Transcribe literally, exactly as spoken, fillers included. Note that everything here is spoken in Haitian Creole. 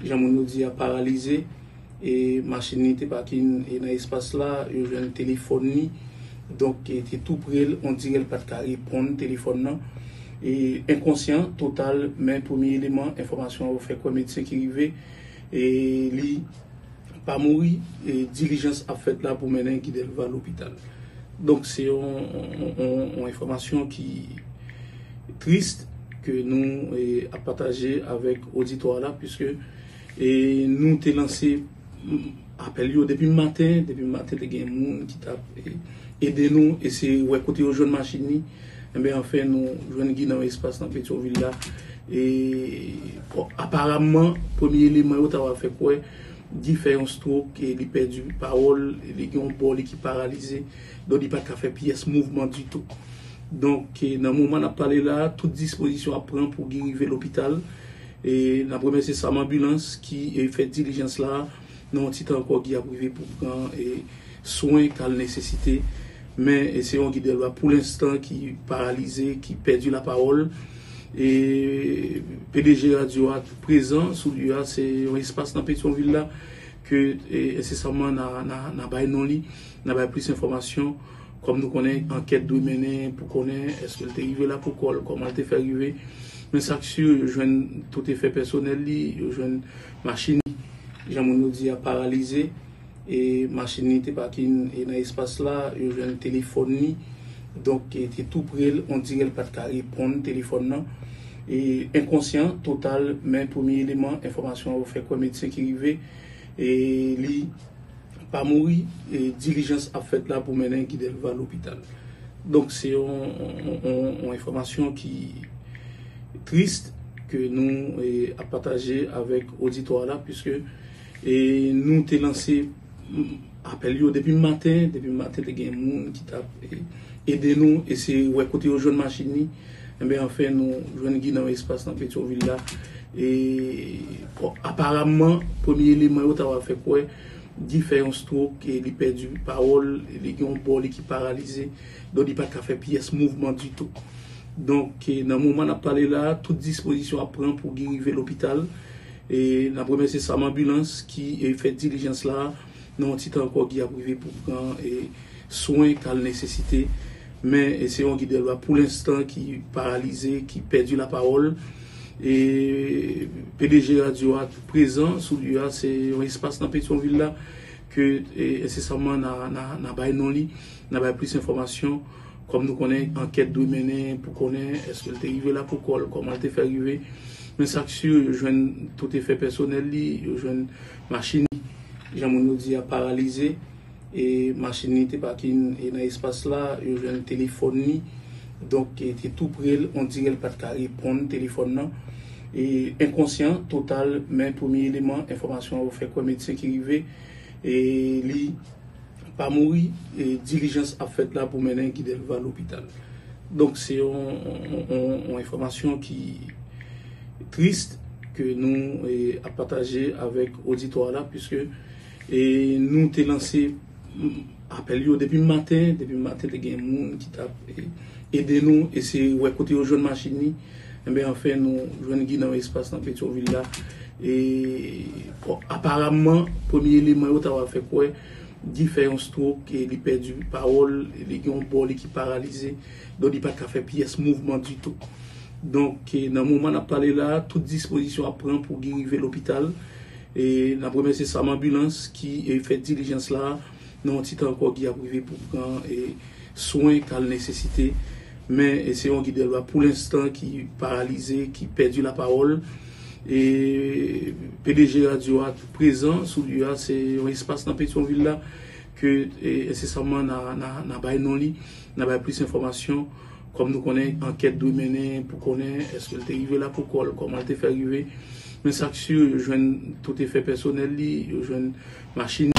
jan moun yo di a, paralize. E machin li te pakin e nan espas la, yo jwenn telefòn li. Donk, e te tou pre l, on dirè l pa t ka reponn telefòn nan. E enkonsyan total, men premye eleman enfòmasyon yo fè kwè medsen ki rive, e li pa mouri, e dilijans ap fèt la pou mennen Guy Delva lopital. Donk, se yon, yon, yon, yon enfòmasyon ki tris ke nou, e, ap pataje avèk oditwa la, piske, e, nou te lanse, mm, apèl yo depi maten, depi maten te gen moun ki t ap, e, ede nou eseye wè kote yo jwenn machin li. Enben, anfen, nou jwenn Guy nan espas nan Petyonvil la. E, bon, aparamman, premye eleman yo ta va fè kwè Guy fè yon stroke, e li pèdi pawòl, e li gen yon bò li ki paralize, donk li pa t ka fè pyès mouvman ditou. Donk, e, nan moman n ap pale la, tout dispozisyon ap pran pou Guy rive lopital. E n ap remèsye Sam Ambulans ki, e, fè dilijans la. Nan yon ti tan ankò, Guy ap rive pou pran, e, swen k al nesesite. Men, e, se yon Guy Delva pou lenstan ki paralize, ki pèdi lapawòl. E P D G radyo a prezan sou lye a, se yon espas nan Petyonvil la ke, e, ensesaman n a, n a, n a bay non li, n a bay plis enfòmasyon. Kòm nou konnen, ankèt dwe mennen pou konnen èske l te rive la pou kò l, kòman l te fè rive. Men sa k si, yo jwenn tout efè pèsonèl li, yo jwenn machin li, jan moun yo di a, paralize. E machin li te pakin e nan espas la, yo jwenn telefòn li. Donk, e te tou pre l, on dirè l pa t ka reponn telefòn nan. E enkonsyan total, men premye eleman enfòmasyon yo fè kwè medsen ki rive, e li pa mouri, e dilijans ap fèt la pou mennen Guy Delva lopital. Donk, se yon, yon, yon, yon enfòmasyon ki tris ke nou, e, ap pataje avèk oditwa la, piske, e, nou te lanse, mm, apèl yo depi maten, depi maten te gen moun ki t ap, e, ede nou eseye wè kote yo jwenn machin li. Enben, anfen, nou jwenn Guy nan espas nan Petyonvil la. E, bon, aparamman, premye eleman yo ta va fè kwè Guy fè yon stroke, e li pèdi pawòl, e li gen yon bò li ki paralize, donk li pa t ka fè pyès mouvman ditou. Donk, e, nan moman n ap pale la, tout dispozisyon ap pran pou Guy rive lopital. E n ap remèsye Sam Ambulans ki, e, fè dilijans la. Nan yon ti tan ankò, Guy ap rive pou pran, e, swen k al nesesite. Men, e, se yon Guy Delva pou lenstan ki paralize, ki pèdi lapawòl. E P D G radyo a prezan sou lye a, se yon espas nan Petyonvil la ke, e, ensesaman n a, n a, n a bay non li, n a bay plis enfòmasyon. Kòm nou konnen, ankèt dwe mennen pou konnen èske l te rive la pou kò l, kòman l te fè rive. Men sa k si, yo jwenn tout efè pèsonèl li, yo jwenn machin li, jan moun yo di a, paralize. E machin li te pakin e nan espas la, yo jwenn telefòn li. Donk, e te tou pre l, on dirè l pa t ka reponn telefòn nan. E enkonsyan total, men premye eleman enfòmasyon yo fè kwè medsen ki rive, e li pa mouri, e dilijans ap fèt la pou mennen Guy Delva lopital. Donk, se yon, yon, yon, yon enfòmasyon ki tris ke nou, e, ap pataje avèk oditwa la, piske, e, nou te lanse, mm, apèl yo depi maten, depi maten te gen moun ki t ap, e, ede nou eseye wè kote yo jwenn machin li. Enben, anfen, nou jwenn Guy nan espas nan Petyonvil la. E, bon, aparamman, premye eleman yo ta va fè kwè Guy fè yon stroke, e li pèdi pawòl, e li gen yon bò li ki paralize, donk li pa t ka fè pyès mouvman ditou. Donk, e, nan moman n ap pale la, tout dispozisyon ap pran pou Guy rive lopital. E n ap remèsye Sam Ambulans ki, e, fè dilijans la. Nan yon ti tan ankò, Guy ap rive pou pran, e, swen k al nesesite. Men, e, se yon Guy Delva pou lenstan ki paralize, ki pèdi lapawòl. E P D G radyo a prezan sou lye a, se yon espas nan Petyonvil la ke, e, ensesaman n a, n a, n a bay non li, n a bay plis enfòmasyon. Kòm nou konnen, ankèt dwe mennen pou konnen èske l te rive la pou kò l, kòman l te fè rive. Men sa k si, yo jwenn tout efè pèsonèl li, yo jwenn machin